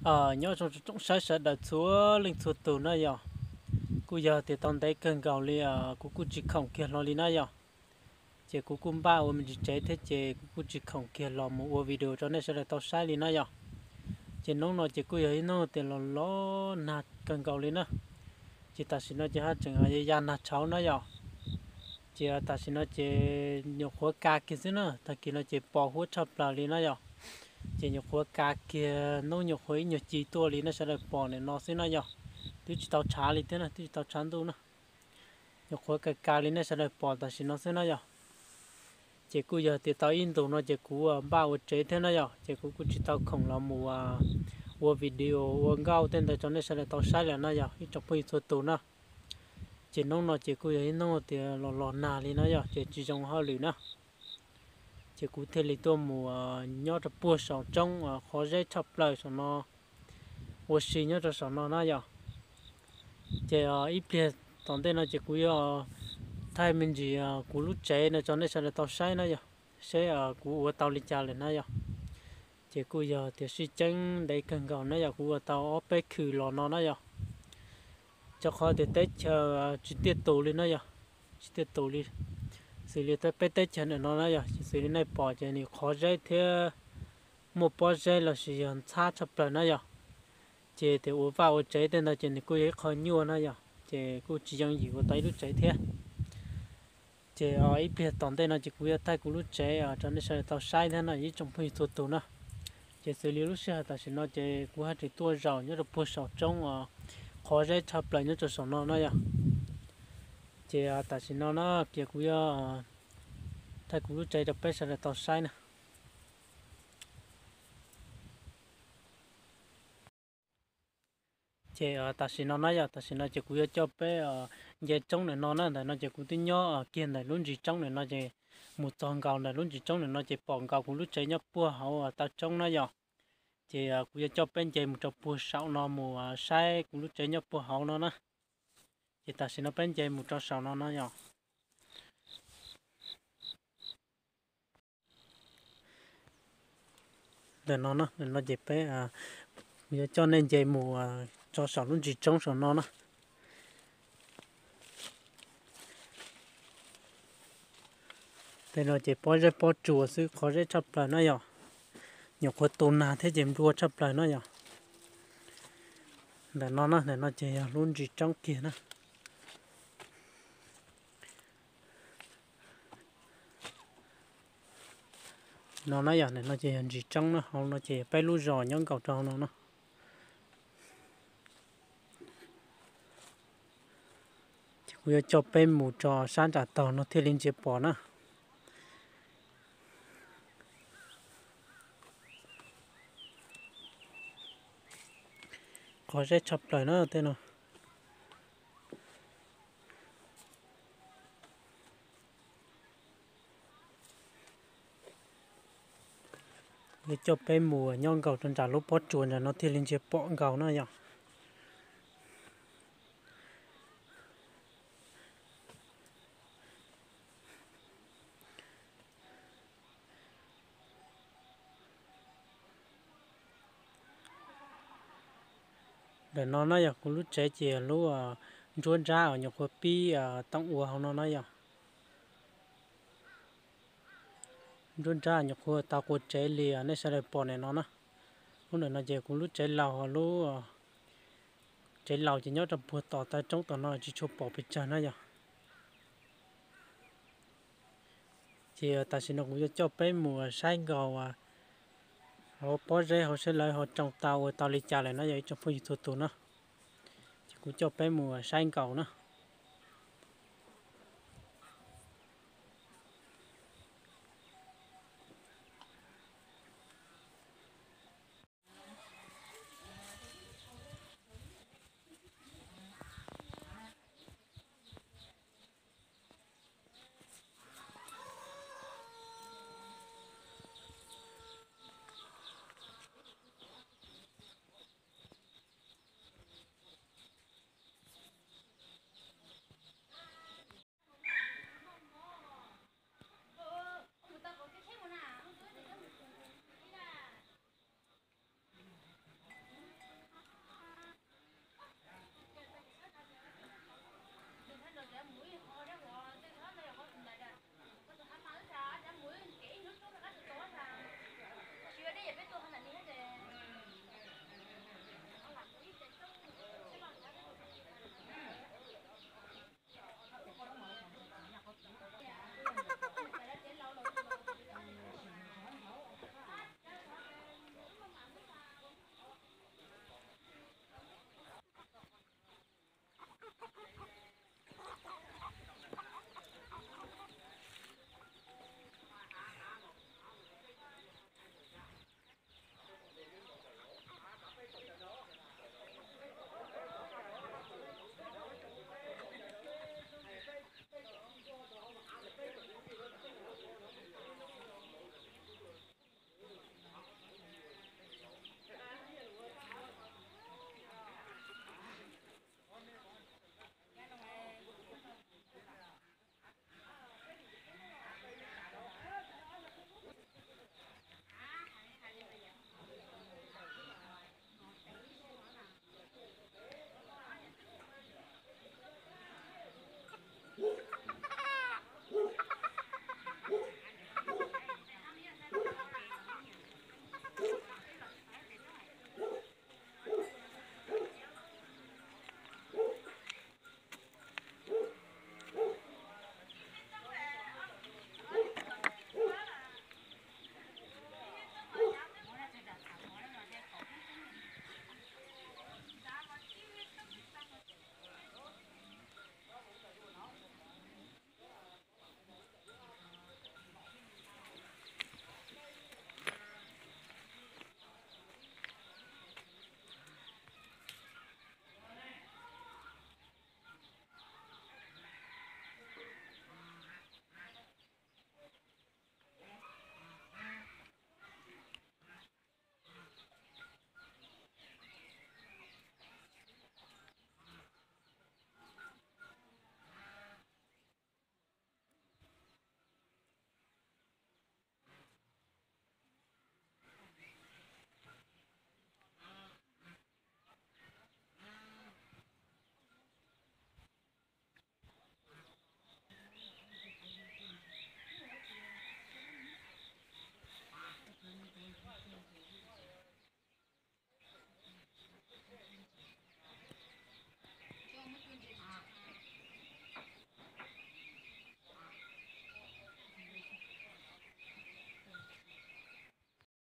Nyob zoo tsoom saib sawv daws txhua leej txhua tus na yog. Kuj yog tias tau ntev kawg nkaus li kuv kuj tsis khoom kiag hlo li na yog. Ces kuv kuj npaj ua me ntsis tsev thiab ces kuv kuj tsis khoom kiag los mus ua video rau nej sawv daws tau saib li na yog. Ces hnub no ces kuj yog ib hnub tias los los nag kawg nkaus li na. Ces tam sim no ces haj tseem ya nag tshauv na yog. Ces tam sim no ces nyuam qhuav ka kiag xwb na, tag kis no ces pos huab tshaj plaws li na yog. Ces nyuam qhuav ka kiag, hnub nyuam qhuav ib nyuag ci tuaj li nej sawv daws pom ntawm no xwb na yog. Twb tsis tau tshav li thiab na, twb tsis tau tshav ntuj na. Nyuam qhuav ka ka li nej sawv daws pom tam sim no xwb na yog. Ces kuj yog tias tau ib ntus no ces kuv npaj ua tsev thiab na yog, ces kuv kuj tsis tau khoom los mus ua video ua nkauj tej ntawd rau nej sawv daws tau saib lawm na yog ib tsoom phooj ywg txhua tus na. Ces hnub no ces kuj yog ib hnub tias los los nag li na yog, ces tsis zoo hauj lwm na. Ces kuv thiaj li tuaj mus nyob rau puag saum roob qhov zeb tshaj plaws saum no, ua si nyob rau saum no na yog. Ces ib pliag tom ntej no ces kuv yuav thaij me ntsis kuv lub tsev no rau nej sawv daws tau saib na yog, seb kuv ua tau li cas lawm na yog. Ces kuj yog tias sib ceeb ntev kawg nkaus na yog, kuv ua tau ob peb khw los no na yog. Rau qhov tias teb chaws tsis tiaj tus li na yog, tsis tiaj tus li. Xws li peb teb chaws ntawm no na yog, xws li nej pom ces nws qhov zeb thiab muaj pob zeb los sis yog ntxhab tshaj plaws na yog. Ces tias ua vaj ua tsev tej ntawd ces nws kuj yog ib qho nyuaj na yog, ces kuj tsis yooj yim ua tau ib lub tsev thiab. Ces ib pliag tom ntej no ces kuv yuav thaij kuv lub tsev rau nej sawv daws tau saib thiab no ib tsoom phooj ywg txhua tus na. Ces xws li lub sij hawm tam sim no ces kuv haj tseem tuaj zaum nyob rau puag saum roob qhov zeb tshaj plaws nyob rau saum no na yog. Ces tam sim no na, ces kuv yuav thaij kuv lub tsev rau peb sawv daws tau saib na. Ces tam sim no na yog, tam sim no ces kuv yuav coj peb nce roob ntawm no na, ntawm no ces kuv twb nyob kiag ntawm lub ntsis roob ntawm no ces mus txog nkaus ntawm lub ntsis roob ntawm no ces pom nkaus kuv lub tsev nyob puag hauv taw roob na yog. Ces kuv yuav coj peb nce mus rau puag saum no mus saib kuv lub tsev nyob puag hauv no na. Ces tam sim no peb nce mus rau saum no no yog. Ntawm no, ntawm no ces peb yuav coj nej nce mus rau saum lub ntsis roob saum no na. Tej no ces pob zeb pob tsuas xwb, qhov zeb tshaj plaws na yog. Nyuam qhuav tu nag thiab ces nplua tshaj plaws na yog. Ntawm no na, ntawm no ces yog lub ntsis roob kiag na. No na yog, ntawm no ces yog ntsis roob na, hauv no ces yog peb lub zos nyob nkaus rau hauv no na. Ces kuv yuav coj peb mus rau sab nram tog no thiaj li ntsia pom na. Qhov zeb tshaj plaws na tej no. Yuav coj peb mus nyob nkaus rau nram lub pob tsuas nram no thiaj li ntsia pom nkaus na yog. Ntawm no na yog kuv lub tsev ces lub nruab nrab uas nyuam qhuav pib tooj ua hauv no na yog. Nruab nrab nyuam qhuav tau qua tsev li nej sawv daws pom ntawm no na. Lub ntawm no ces kuv lub tsev laus, lub tsev laus ces nyob rau puag tom taw roob tom no tsis tshua pom pes tsawg na yog. Ces tam sim no kuv yuav coj peb mus saib nkaus hauv pob zeb hauv seb lawv ho tsoo tau ua tau li cas lawm na yog ib tsoom phooj ywg txhua tus na. Ces kuv coj peb mus saib nkaus na.